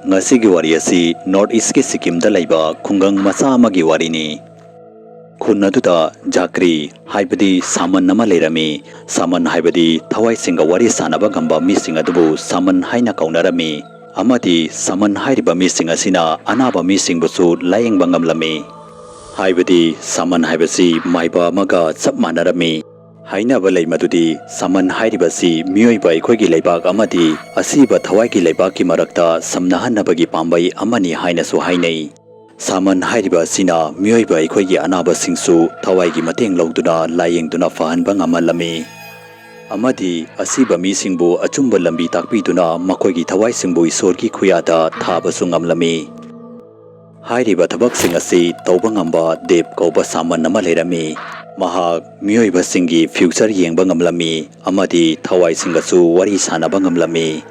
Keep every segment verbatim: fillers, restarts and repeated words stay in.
ꯉꯁꯤꯒꯤ ꯋꯥꯔꯤ ꯑꯁꯤ ꯅꯣꯔꯠ ꯏꯁꯀꯤ ꯁꯤꯛꯀꯤꯝꯗ ꯂꯩꯕ ꯈꯨꯡꯒꯪ ꯃꯆꯥ ꯑꯃꯒꯤ ꯋꯥꯔꯤꯅꯤ꯫ ꯈꯨꯟ ꯑꯗꯨꯗ ꯖꯥꯀ꯭ꯔꯤ ꯍꯥꯏꯕꯗꯤ ꯁꯥꯃꯟ ꯑꯃ ꯂꯩꯔꯝꯃꯤ꯫ ꯁꯥꯃꯟ ꯍꯥꯏꯕꯗꯤ ꯊꯋꯥꯏꯁꯤꯡꯒ ꯋꯥꯔꯤ ꯁꯥꯟꯅꯕ ꯉꯝꯕ ꯃꯤꯁꯤꯡ ꯑꯗꯨꯕꯨ ꯁꯥꯃꯟ ꯍꯥꯏꯅ ꯀꯧꯅꯔꯝꯃꯤ꯫ ꯑꯃꯗꯤ ꯁꯥꯃꯟ ꯍꯥꯏꯔꯤꯕ ꯃꯤꯁꯤꯡ ꯑꯁꯤꯅ ꯑꯅꯥꯕ ꯃꯤꯁꯤꯡꯕꯨꯁꯨ ꯂꯥꯌꯦꯡꯕ ꯉꯝꯂꯝꯃꯤ꯫ ꯍꯥꯏꯕꯗꯤ ꯁꯥꯃꯟ ꯍꯥꯏꯕꯁꯤ ꯃꯥꯏꯕ ꯑꯃꯒ ꯆꯞ ꯃꯥꯟꯅꯔꯝꯃꯤ꯫ ꯍꯥꯏꯅꯕ ꯂꯩ ꯃꯗꯨꯗꯤ ꯁꯥꯃꯟ ꯍꯥꯏꯔꯤꯕꯁꯤ ꯃꯤꯑꯣꯏꯕ ꯑꯩꯈꯣꯏꯒꯤ ꯂꯩꯕꯥꯛ ꯑꯃꯗꯤ ꯑꯁꯤꯕ ꯊꯋꯥꯏꯒꯤ ꯂꯩꯕꯥꯛꯀꯤ ꯃꯔꯛꯇ ꯁꯝꯅꯍꯟꯅꯕꯒꯤ ꯄꯥꯝꯕꯩ ꯑꯃꯅꯤ ꯍꯥꯏꯅꯁꯨ ꯍꯥꯏꯅꯩ꯫ ꯁꯥꯃꯟ ꯍꯥꯏꯔꯤꯕ ꯑꯁꯤꯅ ꯃꯤꯑꯣꯏꯕ ꯑꯩꯈꯣꯏꯒꯤ ꯑꯅꯥꯕꯁꯤꯡꯁꯨ ꯊꯋꯥꯏꯒꯤ ꯃꯇꯦꯡ ꯂꯧꯗꯨꯅ ꯂꯥꯌꯦꯡꯗꯨꯅ ꯐꯍꯟꯕ ꯉꯝꯍꯜꯂꯝꯃꯤ꯫ ꯑꯃꯗꯤ ꯑꯁꯤꯕ ꯃꯤꯁꯤꯡꯕꯨ ꯑꯆꯨꯝꯕ ꯂꯝꯕꯤ ꯇꯥꯛꯄꯤꯗꯨꯅ ꯃꯈꯣꯏꯒꯤ ꯊꯋꯥꯏꯁꯤꯡꯕꯨ ꯏꯁꯣꯔꯒꯤ ꯈꯨꯌꯥꯗ ꯊꯥꯕꯁꯨ ꯉꯝꯂꯝꯃꯤ꯫ ꯍꯥꯏꯔꯤꯕ ꯊꯕꯛꯁꯤꯡ ꯑꯁꯤ ꯇꯧꯕ ꯉꯝꯕ ꯗꯦꯕ ꯀꯧꯕ ꯁꯥꯃꯟ ꯑꯃ ꯂꯩꯔꯝꯃꯤ꯫ ꯃꯍꯥꯛ ꯃꯤꯑꯣꯏꯕꯁꯤꯡꯒꯤ ꯐ꯭ꯌꯨꯆꯔ ꯌꯦꯡꯕ ꯉꯝꯂꯝꯃꯤ ꯑꯃꯗꯤ ꯊꯋꯥꯏꯁꯤꯡꯒꯁꯨ ꯋꯥꯔꯤ ꯁꯥꯟꯅꯕ ꯉꯝꯂꯝꯃꯤ꯫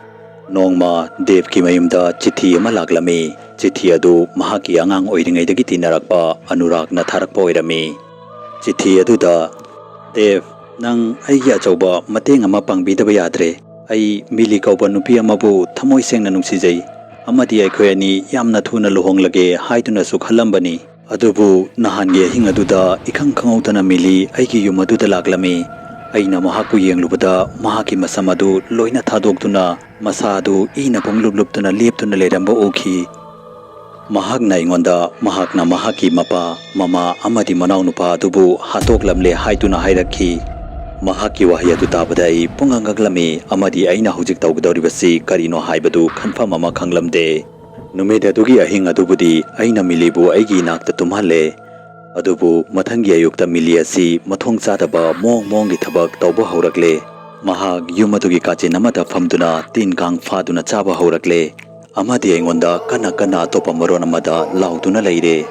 ꯅꯣꯡꯃ ꯗꯦꯕꯀꯤ ꯃꯌꯨꯝꯗ ꯆꯤꯊꯤ ꯑꯃ ꯂꯥꯛꯂꯝꯃꯤ꯫ ꯆꯤꯊꯤ ꯑꯗꯨ ꯃꯍꯥꯛꯀꯤ ꯑꯉꯥꯡ ꯑꯣꯏꯔꯤꯉꯩꯗꯒꯤ ꯇꯤꯟꯅꯔꯛꯄ ꯑꯅꯨꯔꯥꯒꯅ ꯊꯥꯔꯛꯄ ꯑꯣꯏꯔꯝꯃꯤ꯫ ꯆꯤꯊꯤ ꯑꯗꯨꯗ, "ꯗꯦꯕ, ꯅꯪ ꯑꯩꯒꯤ ꯑꯆꯧꯕ ꯃꯇꯦꯡ ꯑꯃ ꯄꯥꯡꯕꯤꯗꯕ ꯌꯥꯗ꯭ꯔꯦ꯫ ꯑꯩ ꯃꯤꯂꯤ ꯀꯧꯕ ꯅꯨꯄꯤ ꯑꯃꯕꯨ ꯊꯃꯣꯏ ꯁꯦꯡꯅ ꯅꯨꯡꯁꯤꯖꯩ ꯑꯃꯗꯤ ꯑꯩꯈꯣꯏ ꯑꯅꯤ ꯌꯥꯝꯅ ꯊꯨꯅ ꯂꯨꯍꯣꯡꯂꯒꯦ ꯍꯥꯏꯗꯨꯅꯁꯨ ꯈꯜꯂꯝꯕꯅꯤ꯫ ꯑꯗꯨꯕꯨ ꯅꯍꯥꯟꯒꯤ ꯑꯍꯤꯡ ꯑꯗꯨꯗ ꯏꯈꯪ ꯈꯪꯍꯧꯗꯅ ꯃꯤꯂꯤ ꯑꯩꯒꯤ ꯌꯨꯝ ꯑꯗꯨꯗ ꯂꯥꯛꯂꯝꯃꯤ꯫ ꯑꯩꯅ ꯃꯍꯥꯛꯄꯨ ꯌꯦꯡꯂꯨꯕꯗ ꯃꯍꯥꯛꯀꯤ ꯃꯁꯝ ꯑꯗꯨ ꯂꯣꯏꯅ ꯊꯥꯗꯣꯛꯇꯨꯅ ꯃꯁꯥ ꯑꯗꯨ ꯏꯅ ꯄꯨꯡꯂꯨꯞ ꯂꯨꯞꯇꯨꯅ ꯂꯦꯞꯇꯨꯅ ꯂꯩꯔꯝꯕ ꯎꯈꯤ꯫ ꯃꯍꯥꯛꯅ ꯑꯩꯉꯣꯟꯗ ꯃꯍꯥꯛꯅ ꯃꯍꯥꯛꯀꯤ ꯃꯄꯥ, ꯃꯃꯥ ꯑꯃꯗꯤ ꯃꯅꯥꯎꯅꯨꯄꯥ ꯑꯗꯨꯕꯨ ꯍꯥꯠꯇꯣꯛꯂꯝꯂꯦ ꯍꯥꯏꯗꯨꯅ ꯍꯥꯏꯔꯛꯈꯤ꯫ ꯃꯍꯥꯛꯀꯤ ꯋꯥꯍꯩ ꯑꯗꯨ ꯇꯥꯕꯗ ꯑꯩ ꯄꯨꯡꯉꯛ ꯉꯛꯂꯝꯃꯤ ꯑꯃꯗꯤ ꯑꯩꯅ ꯍꯧꯖꯤꯛ ꯇꯧꯒꯗꯧꯔꯤꯕꯁꯤ ꯀꯔꯤꯅꯣ ꯍꯥꯏꯕꯗꯨ ꯈꯟꯐꯝ ꯑꯃ ꯈꯪꯂꯝꯗꯦ꯫ ꯅꯨꯃꯤꯠ ꯑꯗꯨꯒꯤ ꯑꯍꯤꯡ ꯑꯗꯨꯕꯨꯗꯤ ꯑꯩꯅ ꯃꯤꯂꯤꯕꯨ ꯑꯩꯒꯤ ꯏꯅꯥꯛꯇ ꯇꯨꯝꯍꯜꯂꯦ꯫ ꯑꯗꯨꯕꯨ ꯃꯊꯪꯒꯤ ꯑꯌꯨꯛꯇ ꯃꯤꯂꯤ ꯑꯁꯤ ꯃꯊꯣꯡ ꯆꯥꯗꯕ ꯃꯑꯣꯡ ꯃꯑꯣꯡꯒꯤ ꯊꯕꯛ ꯇꯧꯕ ꯍꯧꯔꯛꯂꯦ꯫ ꯃꯍꯥꯛ ꯌꯨꯝ ꯑꯗꯨꯒꯤ ꯀꯥꯆꯤꯟ ꯑꯃꯗ ꯐꯝꯗꯨꯅ ꯇꯤꯟ ꯀꯥꯡ ꯐꯥꯗꯨꯅ ꯆꯥꯕ ꯍꯧꯔꯛꯂꯦ꯫ ꯑꯃꯗꯤ ꯑꯩꯉꯣꯟꯗ ꯀꯟꯅ ꯀꯟꯅ ꯑꯇꯣꯞꯄ ꯃꯔꯣꯟ ꯑꯃꯗ ꯂꯥꯎꯗꯨꯅ ꯂꯩꯔꯦ꯫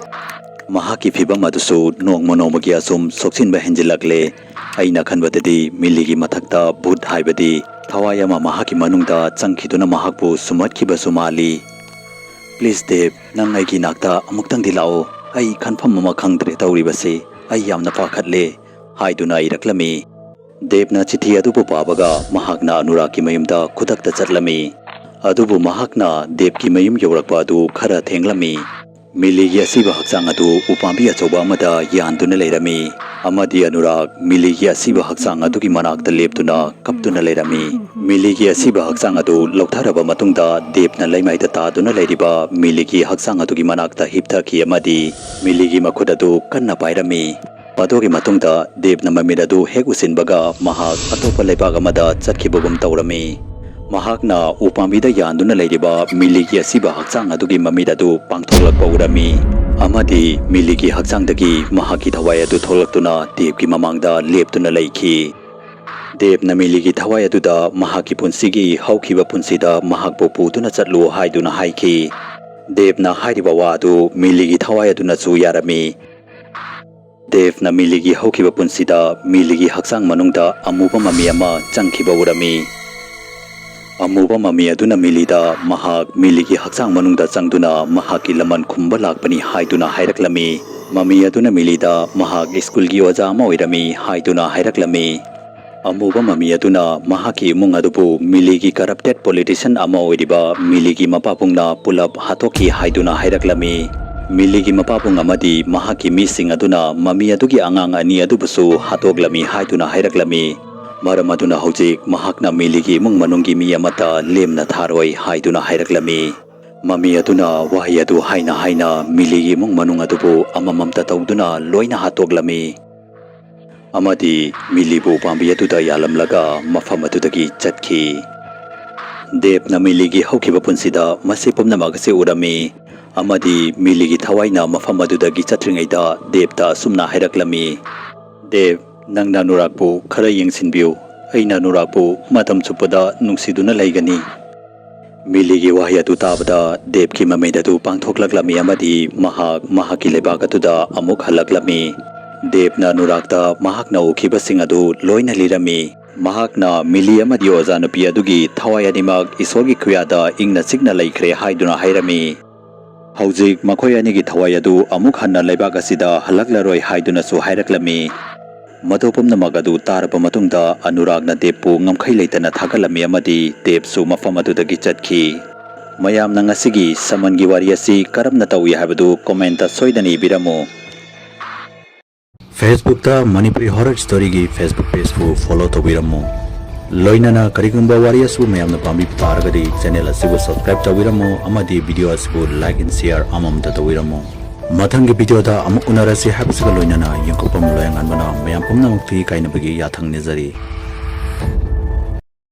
ꯃꯍꯥꯛꯀꯤ ꯐꯤꯕꯝ ꯑꯗꯨꯁꯨ ꯅꯣꯡꯃ ꯅꯣꯡꯃꯒꯤ ꯑꯁꯨꯝ ꯁꯣꯛꯆꯤꯟꯕ ꯍꯦꯟꯖꯤꯜꯂꯛꯂꯦ꯫ ꯑꯩꯅ ꯈꯟꯕꯗꯗꯤ ꯃꯤꯂꯤꯒꯤ ꯃꯊꯛꯇ ꯚꯨꯠ ꯍꯥꯏꯕꯗꯤ ꯊꯋꯥꯏ ꯑꯃ ꯃꯍꯥꯛꯀꯤ ꯃꯅꯨꯡꯗ ꯆꯪꯈꯤꯗꯨꯅ ꯃꯍꯥꯛꯄꯨ ꯁꯨꯝꯍꯠꯈꯤꯕꯁꯨ ꯃꯥꯜꯂꯤ꯫ "ꯄ꯭ꯂꯤꯖ ꯗꯦꯕ, ꯅꯪ ꯑꯩꯒꯤ ꯅꯥꯛꯇ ꯑꯃꯨꯛꯇꯪꯗꯤ ꯂꯥꯛꯑꯣ꯫ ꯑꯩ ꯈꯟꯐꯝ ꯑꯃ ꯈꯪꯗ꯭ꯔꯦ ꯇꯧꯔꯤꯕꯁꯤ꯫ ꯑꯩ ꯌꯥꯝꯅ ꯄꯥꯈꯠꯂꯦ" ꯍꯥꯏꯗꯨꯅ ꯏꯔꯛꯂꯝꯃꯤ꯫ ꯗꯦꯕꯅ ꯆꯤꯊꯤ ꯑꯗꯨꯕꯨ ꯄꯥꯕꯒ ꯃꯍꯥꯛꯅ ꯑꯅꯨꯔꯥꯒꯀꯤ ꯃꯌꯨꯝꯗ ꯈꯨꯗꯛꯇ ꯆꯠꯂꯝꯃꯤ꯫ ꯑꯗꯨꯕꯨ ꯃꯍꯥꯛꯅ ꯗꯦꯕꯀꯤ ꯃꯌꯨꯝ ꯌꯧꯔꯛꯄ ꯑꯗꯨ ꯈꯔ ꯊꯦꯡꯂꯝꯃꯤ꯫ ꯃꯤꯂꯤꯒꯤ ꯑꯁꯤꯕ ꯍꯛꯆꯥꯡ ꯑꯗꯨ ꯎꯄꯥꯝꯕꯤ ꯑꯆꯧꯕ ꯑꯃꯗ ꯌꯥꯟꯗꯨꯅ ꯂꯩꯔꯝꯃꯤ, ꯑꯃꯗꯤ ꯑꯅꯨꯔꯥꯒ ꯃꯤꯂꯤꯒꯤ ꯑꯁꯤꯕ ꯍꯛꯆꯥꯡ ꯑꯗꯨꯒꯤ ꯃꯅꯥꯛꯇ ꯂꯦꯞꯇꯨꯅ ꯀꯞꯇꯨꯅ ꯂꯩꯔꯝꯃꯤ꯫ ꯃꯤꯂꯤꯒꯤ ꯑꯁꯤꯕ ꯍꯛꯆꯥꯡ ꯑꯗꯨ ꯂꯧꯊꯔꯕ ꯃꯇꯨꯡꯗ, ꯗꯦꯕꯅ ꯂꯩꯃꯥꯏꯗ ꯇꯥꯗꯨꯅ ꯂꯩꯔꯤꯕ ꯃꯤꯂꯤꯒꯤ ꯍꯛꯆꯥꯡ ꯑꯗꯨꯒꯤ ꯃꯅꯥꯛꯇ ꯍꯤꯞꯊꯈꯤ ꯑꯃꯗꯤ ꯃꯤꯂꯤꯒꯤ ꯃꯈꯨꯠ ꯑꯗꯨ ꯀꯟꯅ ꯄꯥꯏꯔꯝꯃꯤ꯫ ꯃꯗꯨꯒꯤ ꯃꯇꯨꯡꯗ ꯗꯦꯕꯅ ꯃꯃꯤꯠ ꯑꯗꯨ ꯍꯦꯛ ꯎꯁꯤꯟꯕꯒ, ꯃꯍꯥꯛ ꯑꯇꯣꯞꯄ ꯂꯩꯕꯥꯛ ꯑꯃꯗ ꯆꯠꯈꯤꯕꯒꯨꯝ ꯇꯧꯔꯝꯃꯤ꯫ ꯃꯍꯥꯛꯅ ꯎꯄꯥꯝꯕꯤꯗ ꯌꯥꯟꯗꯨꯅ ꯂꯩꯔꯤꯕ ꯃꯤꯂꯤꯒꯤ ꯑꯁꯤꯕ ꯍꯛꯆꯥꯡ ꯑꯗꯨꯒꯤ ꯃꯃꯤꯠ ꯑꯗꯨ ꯄꯥꯡꯊꯣꯛꯂꯛꯄ ꯎꯔꯝꯃꯤ, ꯑꯃꯗꯤ ꯃꯤꯂꯤꯒꯤ ꯍꯛꯆꯥꯡꯗꯒꯤ ꯃꯍꯥꯛꯀꯤ ꯊꯋꯥꯏ ꯑꯗꯨ ꯊꯣꯛꯂꯛꯇꯨꯅ ꯗꯦꯕꯀꯤ ꯃꯃꯥꯡꯗ ꯂꯦꯞꯇꯨꯅ ꯂꯩꯈꯤ꯫ ꯗꯦꯕꯅ ꯃꯤꯂꯤꯒꯤ ꯊꯋꯥꯏ ꯑꯗꯨꯗ ꯃꯍꯥꯛꯀꯤ ꯄꯨꯟꯁꯤꯒꯤ ꯍꯧꯈꯤꯕ ꯄꯨꯟꯁꯤꯗ ꯃꯍꯥꯛꯄꯨ ꯄꯨꯗꯨꯅ ꯆꯠꯂꯨ ꯍꯥꯏꯗꯨꯅ ꯍꯥꯏꯈꯤ꯫ ꯗꯦꯕꯅ ꯍꯥꯏꯔꯤꯕ ꯋꯥ ꯑꯗꯨ ꯃꯤꯂꯤꯒꯤ ꯊꯋꯥꯏ ꯑꯗꯨꯅꯁꯨ ꯌꯥꯔꯝꯃꯤ꯫ ꯗꯦꯕꯅ ꯃꯤꯂꯤꯒꯤ ꯍꯧꯈꯤꯕ ꯄꯨꯟꯁꯤꯗ ꯃꯤꯂꯤꯒꯤ ꯍꯛꯆꯥꯡ ꯃꯅꯨꯡꯗ ꯑꯃꯨꯕ ꯃꯃꯤ ꯑꯃ ꯆꯪꯈꯤꯕ ꯎꯔꯝꯃꯤ꯫ ꯑꯃꯨꯕ ꯃꯃꯤ ꯑꯗꯨꯅ ꯃꯤꯂꯤꯗ ꯃꯍꯥꯛ ꯃꯤꯂꯤꯒꯤ ꯍꯛꯆꯥꯡ ꯃꯅꯨꯡꯗ ꯆꯪꯗꯨꯅ ꯃꯍꯥꯛꯀꯤ ꯂꯃꯟ ꯈꯨꯝꯕ ꯂꯥꯛꯄꯅꯤ ꯍꯥꯏꯗꯨꯅ ꯍꯥꯏꯔꯛꯂꯝꯃꯤ꯫ ꯃꯃꯤ ꯑꯗꯨꯅ ꯃꯤꯂꯤꯗ ꯃꯍꯥꯛ ꯁ꯭ꯀꯨꯜꯒꯤ ꯑꯣꯖꯥ ꯑꯃ ꯑꯣꯏꯔꯝꯃꯤ ꯍꯥꯏꯗꯨꯅ ꯍꯥꯏꯔꯛꯂꯝꯃꯤ꯫ ꯑꯃꯨꯕ ꯃꯃꯤ ꯑꯗꯨꯅ ꯃꯍꯥꯛꯀꯤ ꯏꯃꯨꯡ ꯑꯗꯨꯕꯨ ꯃꯤꯂꯤꯒꯤ corrupted politician ꯑꯃ ꯑꯣꯏꯔꯤꯕ ꯃꯤꯂꯤꯒꯤ ꯃꯄꯥꯕꯨꯡꯅ ꯄꯨꯂꯞ ꯍꯥꯠꯇꯣꯛꯈꯤ ꯍꯥꯏꯗꯨꯅ ꯍꯥꯏꯔꯛꯂꯝꯃꯤ꯫ ꯃꯤꯂꯤꯒꯤ ꯃꯄꯥꯕꯨꯡ ꯑꯃꯗꯤ ꯃꯍꯥꯛꯀꯤ ꯃꯤꯁꯤꯡ ꯑꯗꯨꯅ ꯃꯃꯤ ꯑꯗꯨꯒꯤ ꯑꯉꯥꯡ ꯑꯅꯤ ꯑꯗꯨꯕꯨꯁꯨ ꯍꯥꯠꯇꯣꯛꯂꯝꯃꯤ ꯍꯥꯏꯗꯨꯅ ꯍꯥꯏꯔꯛꯂꯝꯃꯤ꯫ ꯃꯔꯝ ꯑꯗꯨꯅ ꯍꯧꯖꯤꯛ ꯃꯍꯥꯛꯅ ꯃꯤꯂꯤꯒꯤ ꯏꯃꯨꯡ ꯃꯅꯨꯡꯒꯤ ꯃꯤ ꯑꯃꯠꯇ ꯂꯦꯝꯅ ꯊꯥꯔꯣꯏ ꯍꯥꯏꯗꯨꯅ ꯍꯥꯏꯔꯛꯂꯝꯃꯤ꯫ ꯃꯃꯤ ꯑꯗꯨꯅ ꯋꯥꯍꯩ ꯑꯗꯨ ꯍꯥꯏꯅ ꯍꯥꯏꯅ ꯃꯤꯂꯤꯒꯤ ꯏꯃꯨꯡ ꯃꯅꯨꯡ ꯑꯗꯨꯕꯨ ꯑꯃꯃꯝꯇ ꯇꯧꯗꯨꯅ ꯂꯣꯏꯅ ꯍꯥꯠꯇꯣꯛꯂꯝꯃꯤ꯫ ꯑꯃꯗꯤ ꯃꯤꯂꯤꯕꯨ ꯎꯄꯥꯝꯕꯤ ꯑꯗꯨꯗ ꯌꯥꯜꯂꯝꯂꯒ ꯃꯐꯝ ꯑꯗꯨꯗꯒꯤ ꯆꯠꯈꯤ꯫ ꯗꯦꯕꯅ ꯃꯤꯂꯤꯒꯤ ꯍꯧꯈꯤꯕ ꯄꯨꯟꯁꯤꯗ ꯃꯁꯤ ꯄꯨꯝꯅꯃꯛ ꯑꯁꯤ ꯎꯔꯝꯃꯤ, ꯑꯃꯗꯤ ꯃꯤꯂꯤꯒꯤ ꯊꯋꯥꯏꯅ ꯃꯐꯝ ꯑꯗꯨꯗꯒꯤ ꯆꯠꯇ꯭ꯔꯤꯉꯩꯗ ꯗꯦꯕꯇ ꯑꯁꯨꯝꯅ ꯍꯥꯏꯔꯛꯂꯝꯃꯤ, "ꯗꯦꯕ, ꯅꯪꯅ ꯑꯅꯨꯔꯥꯒꯄꯨ ꯈꯔ ꯌꯦꯡꯁꯤꯟꯕꯤꯌꯨ꯫ ꯑꯩꯅ ꯑꯅꯨꯔꯥꯒꯄꯨ ꯃꯇꯝ ꯆꯨꯞꯄꯗ ꯅꯨꯡꯁꯤꯗꯨꯅ ꯂꯩꯒꯅꯤ꯫" ꯃꯤꯂꯤꯒꯤ ꯋꯥꯍꯩ ꯑꯗꯨ ꯇꯥꯕꯗ ꯗꯦꯕꯀꯤ ꯃꯃꯤꯠ ꯑꯗꯨ ꯄꯥꯡꯊꯣꯛꯂꯛꯂꯝꯃꯤ ꯑꯃꯗꯤ ꯃꯍꯥꯛ ꯃꯍꯥꯛꯀꯤ ꯂꯩꯕꯥꯛ ꯑꯗꯨꯗ ꯑꯃꯨꯛ ꯍꯜꯂꯛꯂꯝꯃꯤ꯫ ꯗꯦꯕꯅ ꯑꯅꯨꯔꯥꯒꯇ ꯃꯍꯥꯛꯅ ꯎꯈꯤꯕꯁꯤꯡ ꯑꯗꯨ ꯂꯣꯏꯅ ꯂꯤꯔꯝꯃꯤ꯫ ꯃꯍꯥꯛꯅ ꯃꯤꯂꯤ ꯑꯃꯗꯤ ꯑꯣꯖꯥ ꯅꯨꯄꯤ ꯑꯗꯨꯒꯤ ꯊꯋꯥꯏ ꯑꯅꯤꯃꯛ ꯏꯁꯣꯔꯒꯤ ꯈꯨꯌꯥꯗ ꯏꯪꯅ ꯆꯤꯛꯅ ꯂꯩꯈ꯭ꯔꯦ ꯍꯥꯏꯗꯨꯅ ꯍꯥꯏꯔꯝꯃꯤ꯫ ꯍꯧꯖꯤꯛ ꯃꯈꯣꯏ ꯑꯅꯤꯒꯤ ꯊꯋꯥꯏ ꯑꯗꯨ ꯑꯃꯨꯛ ꯍꯟꯅ ꯂꯩꯕꯥꯛ ꯑꯁꯤꯗ ꯍꯜꯂꯛꯂꯔꯣꯏ ꯍꯥꯏꯗꯨꯅꯁꯨ ꯍꯥꯏꯔꯛꯂꯝꯃꯤ꯫ ꯃꯗꯨ ꯄꯨꯝꯅꯃꯛ ꯑꯗꯨ ꯇꯥꯔꯕ ꯃꯇꯨꯡꯗ ꯑꯅꯨꯔꯥꯒꯅ ꯗꯦꯕꯄꯨ ꯉꯝꯈꯩ ꯂꯩꯇꯅ ꯊꯥꯒꯠꯂꯝꯃꯤ ꯑꯃꯗꯤ ꯗꯦꯕꯁꯨ ꯃꯐꯝ ꯑꯗꯨꯗꯒꯤ ꯆꯠꯈꯤ꯫ ꯃꯌꯥꯝꯅ ꯉꯁꯤꯒꯤ ꯁꯃꯟꯒꯤ ꯋꯥꯔꯤ ꯑꯁꯤ ꯀꯔꯝꯅ ꯇꯧꯏ ꯍꯥꯏꯕꯗꯨ comment ꯇ ꯁꯣꯏꯗꯅ ꯏꯕꯤꯔꯝꯃꯨ꯫ Facebook ꯇ Manipuri Horror Story ꯒꯤ Facebook page ꯄꯨ follow ꯇꯧꯕꯤꯔꯝꯃꯨ꯫ ꯂꯣꯏꯅꯅ ꯀꯔꯤꯒꯨꯝꯕ ꯋꯥꯔꯤ ꯑꯁꯤꯕꯨ ꯃꯌꯥꯝꯅ ꯄꯥꯝꯕꯤꯕ ꯇꯥꯔꯒꯗꯤ channel ꯑꯁꯤꯕꯨ subscribe ꯇꯧꯕꯤꯔꯝꯃꯨ ꯑꯃꯗꯤ video ꯑꯁꯤꯕꯨ like and share ꯑꯃꯃꯝꯇ ꯇꯧꯕꯤꯔꯝꯃꯨ꯫ ꯃꯊꯪꯒꯤ video ꯗ ꯑꯃꯨꯛ ꯎꯅꯔꯁꯤ ꯍꯥꯏꯕꯁꯤꯒ ꯂꯣꯏꯅꯅ ꯌꯦꯡꯊꯣꯛꯄꯝ ꯂꯣꯌꯥꯉꯥꯟꯕꯅ ꯃꯌꯥꯝ ꯄꯨꯝꯅꯃꯛꯇ ꯏꯀꯥꯏꯅꯕꯒꯤ ꯌꯥꯊꯪ ꯅꯤꯖꯔꯤ꯫